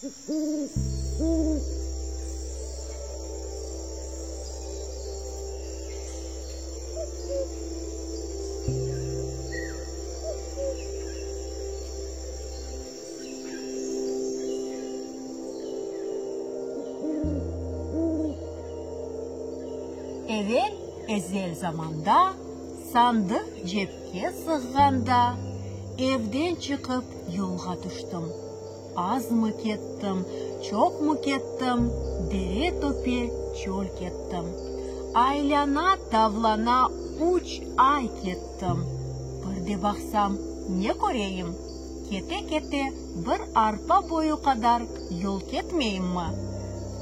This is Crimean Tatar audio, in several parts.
Evel ezel zamanda, sandıq cepke sığğanda, evden çıqıp yolğa tüştim. Azmı kettim, çoqmı kettim, dere-töpe, çöl kettim. Aylana-tavlana üç ay kettim. Bir de baqsam, ne köreyim, kete-kete bir arpa boyu qadar yol ketmeyimmi?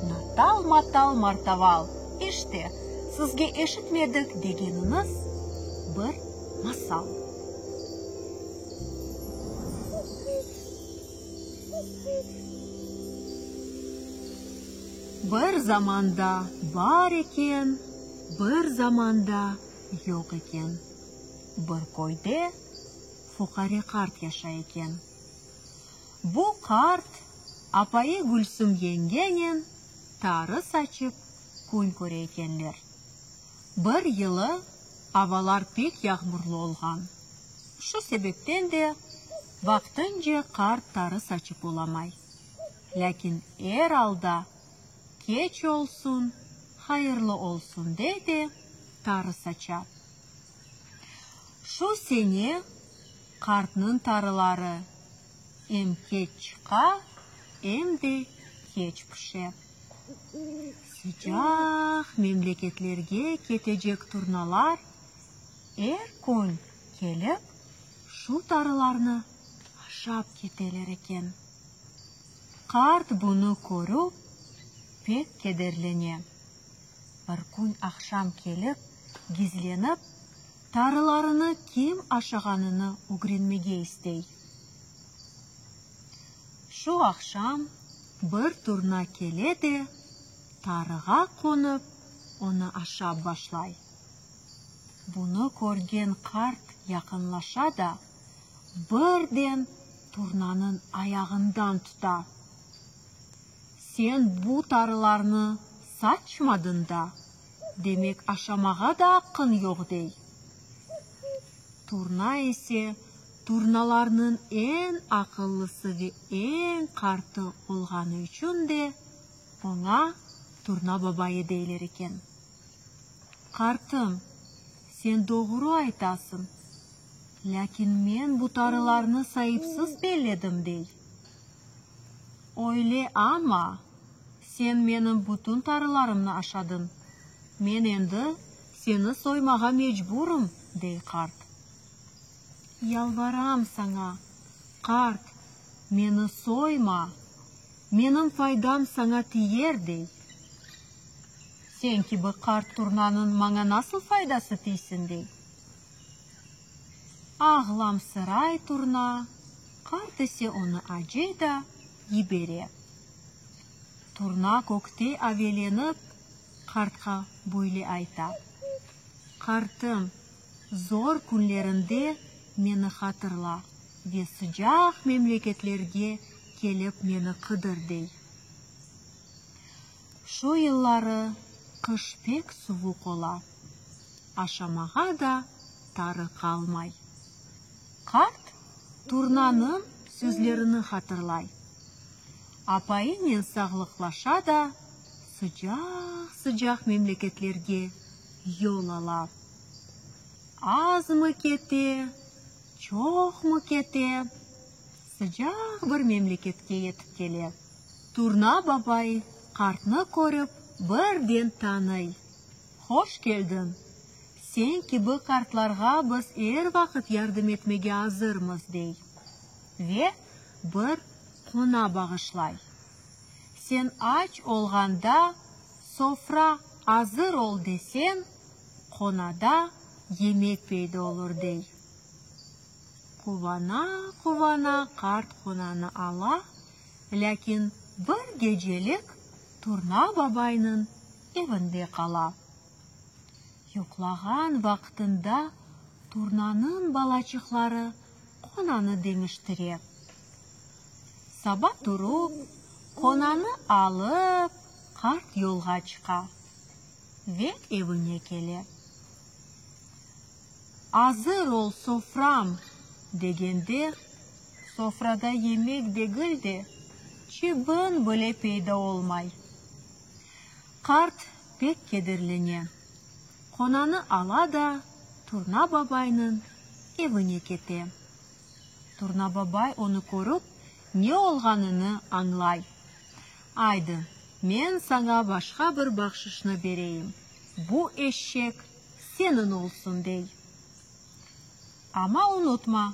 Natal-matal martaval, işte, sizge eşitmedik degeniñiz bir masal. Bir zamanda bar eken, bir zamanda yoq eken, bir köyde fuqare qart yaşay eken. Bu qart apayı Gülsüm yengenen tarı saçıp kün köre ekenler. Bir yılı avalar pek yağmurlı olğan. Şu sebepten de vaqtınca qart tarı saçıp olamay. Lâkin er alda, keç olsun, hayırlı olsun dey de, tarı saça. Şu sene qartnıñ tarıları em keç çıqa, em de keç pişe. Sıcaq memleketlerge ketecek turnalar er kün kelip, şu tarılarnı aşap keteler eken. Qart bunı körip, pek kederlene. Bir kün aqşam kelip, gizlenip, tarılarını kim aşağanını ögrenmege istey. Şu aqşam bir turna kele de, tarığa qonıp, onı aşap başlay. Bunı körgen qart yaqınlaşa da, birden turnanıñ ayağından tuta. Sen bu tarılarnı saçmadıñ da, demek aşamağa da aqqıñ yoq, dey. Turna ise turnalarnıñ eñ aqıllısı ve eñ qartı olğanı içün de oña Turna babayı deyler eken. Qartım, sen doğru aytasıñ, lâkin men bu tarılarnı saipsiz belledim, dey. Öyle amma, sen menim bütün tarılarımnı aşadıñ, men endi seni soymağa mecburım, dey qart. Yalvaram saña, qart, meni soyma, menim faydam saña tiyer, dey. Sen kibi qart turnanıñ maña nasıl faydası tiysin, dey. Ağlamsıray turna, qart ise onı acıy da yibere. Turna kökte avelenip, qartqa böyle ayta, Qartım, zor künlerinde meni hatırla ve sıcaq memleketlerge kelip meni qıdır, dey. Şu yılları qış pek suvuq ola, aşamağa da tarı qalmay. Qart turnanıñ sözlerini hatırlay. Apayınen sağlıqlaşa da, sıcaq-sıcaq memleketlerge yol ala. Azmı kete, çoqmı kete, sıcaq bir memleketke yetip kele. Turna babay qartnı körip, birden tanıy. Hoş keldiñ! Sen kibi qartlarğa biz er vaqıt yardım etmege azırmız, dey ve bir qona bağışlay. Sen aç olğanda, sofra azır ol deseñ, qonada yemek peyda olur, dey. Quvana-quvana qart qonanı ala, lâkin bir gecelik Turna babaynıñ evinde qala. Yuqlağan vaqtında turnanıñ balaçıqları qonanı deñiştire. Saba turıp, Qonanı alıp, qart yolğa çıqa ve evine kele. Azır ol, sofram, degende, sofrada yemek degil de, çibin bile peyda olmay. Qart pek kederlene. Qonanı ala da, Turna babaynıñ evine kete. Turna babay onı körip, ne olğanını añlay. Aydı, men saña başqa bir bahşışnı bereyim, bu eşek seniñ olsun, dey. Amma unutma,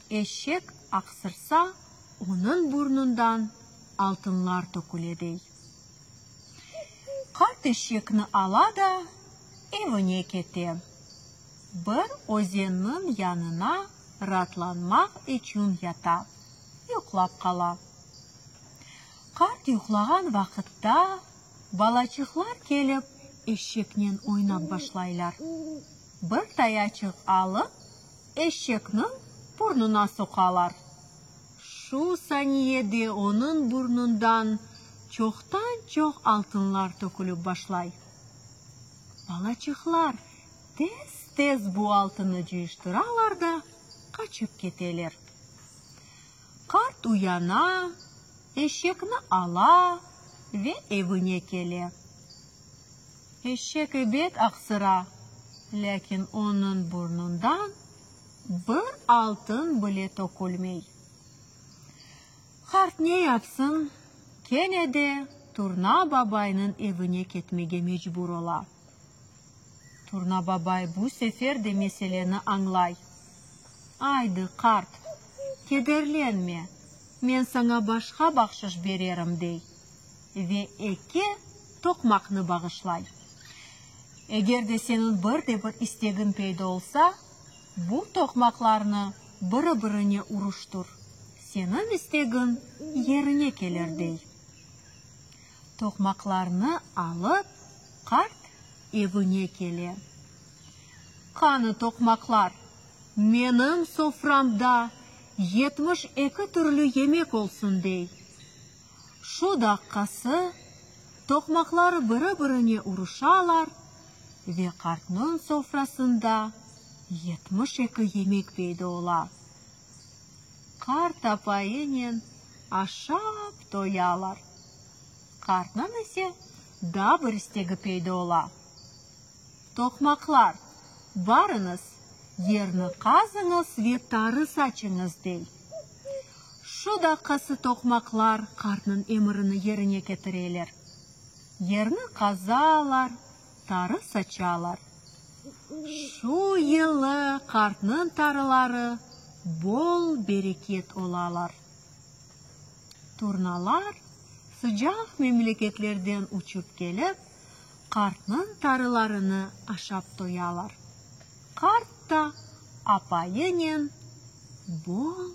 eşek aqsırsa, onıñ burnundan altınlar töküle, dey. Qart eşekni ala da, evine kete. Bir özenniñ yanına raatlanmaq içün yata, yuqlap qala. Qart yuqlağan vaqıtta balaçıqlar kelip eşeknen oynap başlaylar. Bir tayaçıq alıp eşekniñ burnuna soqalar. Şu saniyede onıñ burnundan çoqtan-çoq altınlar tökülip başlay. Balaçıqlar tez-tez bu altını cıyıştıralar da, qaçıp keteler. Qart uyana, eşekni ala ve evine kele. Eşek ebet aqsıra, lâkin onıñ burnundan bir altın bile tökülmey. Qart ne yapsın, kene de Turna babaynıñ evine ketmege mecbur ola. Turna babay bu sefer de meseleni añlay. Aydı, qart, kederlenme, men saña başqa bahşış bererim, dey ve eki toqmaqnı bağışlay. Eger de seniñ bir de bir istegiñ peyda olsa, bu toqmaqlarnı biri-birine uruştır, seniñ istegiñ yerine kelir, dey. Toqmaqlarnı alıp, qart evine kele. Qanı toqmaqlar, menim soframda 72 türlü yemek olsun, dey. Şu daqqası toqmaqlar biri-birine uruşalar ve qartnıñ sofrasında 72 yemek peyda ola. Qart apayınen aşap toyalar. Qartnıñ ise daa bir istegi peyda ola. Toqmaqlar, barıñız, yerni qazıñız ve tarı saçıñız, dey. Şu daqqası toqmaqlar qartnıñ emirini yerine ketireler. Yerni qazalar, tarı saçalar. Şu yılı qartnıñ tarıları bol bereket olalar. Turnalar sıcaq memleketlerden uçıp kelip, qartnıñ tarılarını aşap toyalar. Qart da apayınen bol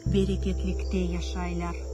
bereketlikte yaşaylar.